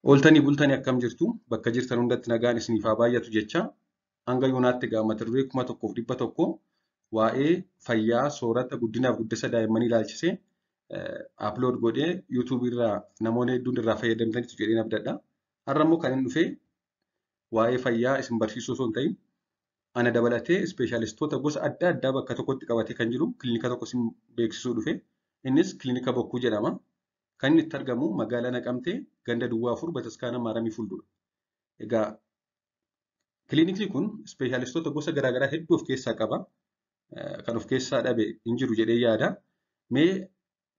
Ooltanii bultanii akkam jirtu? Bakka jirtan hundatti nagaan isiniif haa baay'atu jecha hanga yoonaatti egaa mata duree 1100 waa'ee fayyaa soorata guddinaaf guddisa daa'immanii ilaalchisee upload godhee YouTube irraa namoonni hedduun irraa fayyadamtanitu jedheen abdadha. Har'a immoo kan inni dhufe waa'ee fayyaa isin barsiisuu osoo hin ta'in ana dabalatee ispeeshaalistoota gosa adda addaa bakka tokkotti qabatee kan jiru kilinika tokko isin beeksisuu dhufe. Innis kilinika Bokkuu jedhama. Kan inni itti argamu magaalaa Naqamtee ganda Duwwaa 4 Bataskaana Maaramii fuuldura. Egaa kilinikni kun ispeeshaalistoota gosa garaagaraa hedduu of keessaa qaba. Kan of keessaa dhabe hin jiru jedhee yaada. Mee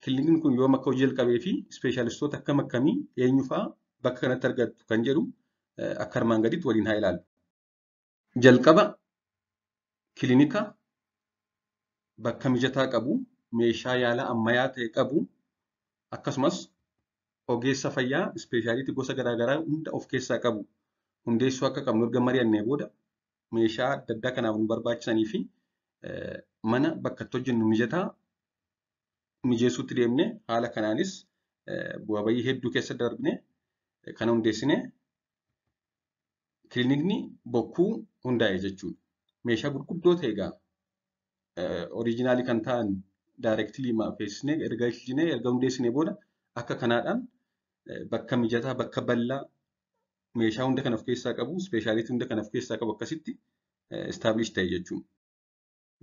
kilinikni kun yoom akka hojii jalqabee fi ispeeshaalistoota akkam akkamii eenyu fa'aa bakka kanatti argattu kan jedhu akka armaan gadiitti waliin haa ilaallu. Jalqaba kilinika bakka mijataa qabu, meeshaa yaalaa ammayyaa ta'e qabu, akkasumas ogeessa fayyaa ispeeshaalitii gosa garaagaraa hunda of keessaa qabu hundeessuu akka qabnu erga mari'annee booda meeshaa adda addaa kanaaf nu barbaachisanii fi mana bakka itti hojjennu mijataa mijeessuutti deemnee haala kanaanis bu'aa bayii hedduu keessa darbine kana hundeessine kilinikni Bokkuu hundaa'e jechuudha. Meeshaa gurguddoo ta'e egaa oriijinaalii kan ta'an daayireektilii feesisnee erga galchinee erga hundeessinee booda akka kanaadhaan bakka mijataa bakka bal'aa meeshaa hunda kan of keessaa qabu ispeeshaalitii hunda kan of keessaa qabu akkasitti istaablish ta'e jechuudha.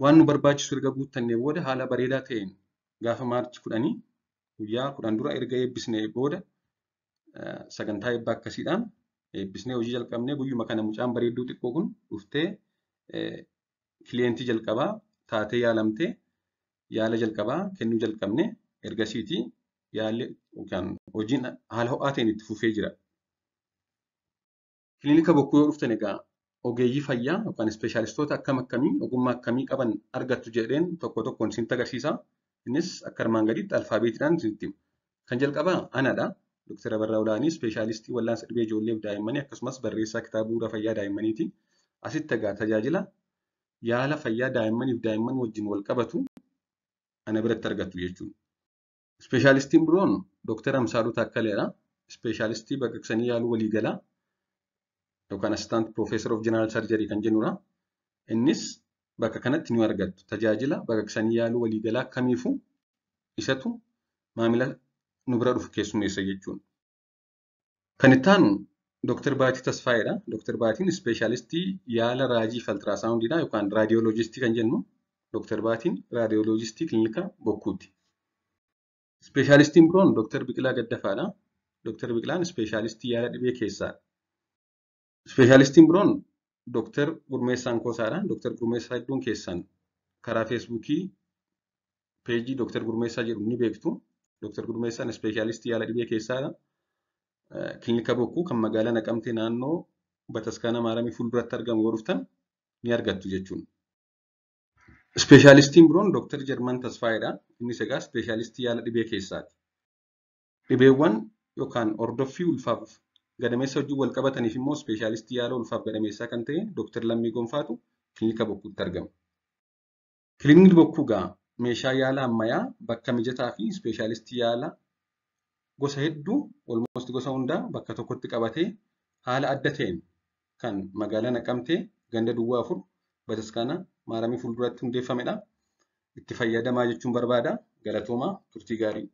Waan nu barbaachisu erga guuttannee booda haala bareedaa ta'een gaafa Maarchi 10 guyyaa 10 dura erga eebbisnee booda sagantaa eebbaa akkasiidhaan eebbisnee hojii jalqabnee guyyuma kana mucaan bareedduu xiqqoo kun dhuftee kiliyeentii jalqabaa taatee yaalamtee yaala jalqabaa kennuu jalqabne ergasiitii yaalli yookaan hojiin haala ho'aa ta'een itti fufee jira. Kilinika Bokkuu yoo dhuftan egaa ogeeyyii fayyaa yookaan ispeeshaalistoota akkam akkamii ogummaa akkamii qaban argattu jedheen tokko tokkoon isinitti agarsiisa. Innis akka armaan gadiitti alfaabeetiidhaan isinitti hima. Kan jalqabaa anadha. Dooktar Abarraa Olaanii ispeeshaalistii wal'aansa dhibee ijoollee fi daa'immanii akkasumas barreessaa kitaaba bu'uura fayyaa daa'immaniiti. Asitti egaa tajaajila yaala fayyaa daa'immanii fi daa'imman wajjin wal qabatu ana biratti argattu jechuudha. Ispeeshaalistiin biroon Dooktar Amsaaluu Taakkaleedha. Ispeeshaalistii baqaqsanii yaaluu waliigalaa yookaan Assistant Professor of General Surgery kan jennudha. Innis bakka kanatti ni argattu. Tajaajila baqaqsanii yaaluu waliigalaa kamiifuu isatu maamila nu bira dhufu keessummeessa jechuudha. Kan itti aanu Dooktar Baatii Tasfaayeedha. Dooktar Baatiin ispeeshaalistii yaala raajii fi altiraasawundiidha yookaan raadiyooloojistii kan jennu. Dooktar Baatiin raadiyooloojistii kilinika Bokkuuti. Ispeeshaalistiin biroon Dooktar Biqilaa Gaddafaadha. Dooktar Biqilaan ispeeshaalistii yaala dhibee keessaadha. Ispeeshaalistiin biroon Dooktar Gurmeessaa Ankoosaadha. Dooktar Gurmeessaa hedduun keessan karaa Feesbuukii peejii Dooktar Gurmeessaa jedhu ni beektu. Dooktar Gurmeessaan ispeeshaalistii yaala dhibee keessaadha. Kilinika Bokkuu kan magaalaa Naqamtee naannoo Bataskaana Maaramii fuulduratti argamu yoo dhuftan ni argattu jechuudha. Ispeeshaalistiin biroon Dooktar Jarman Tasfaayeedha. Innis egaa ispeeshaalistii yaala dhibee keessaati. Dhibeewwan yookaan hordoffii ulfaaf gadameessa wajjin wal qabataniif immoo ispeeshaalistii yaala ulfaaf gadameessaa kan ta'e Dooktar Lammii Gonfaatu kilinika Bokkuutti argama. Kilinikni Bokkuu egaa meeshaa yaala ammayyaa bakka mijataa fi ispeeshaalistii yaala gosa hedduu almost gosa hundaa bakka tokkotti qabatee haala adda ta'een kan magaalaa Naqamtee ganda Duwwaa 4 Bataskaana Maaramii fuulduratti hundeeffamedha. Itti fayyadamaa jechuun barbaada. Galatoomaa turtii gaarii.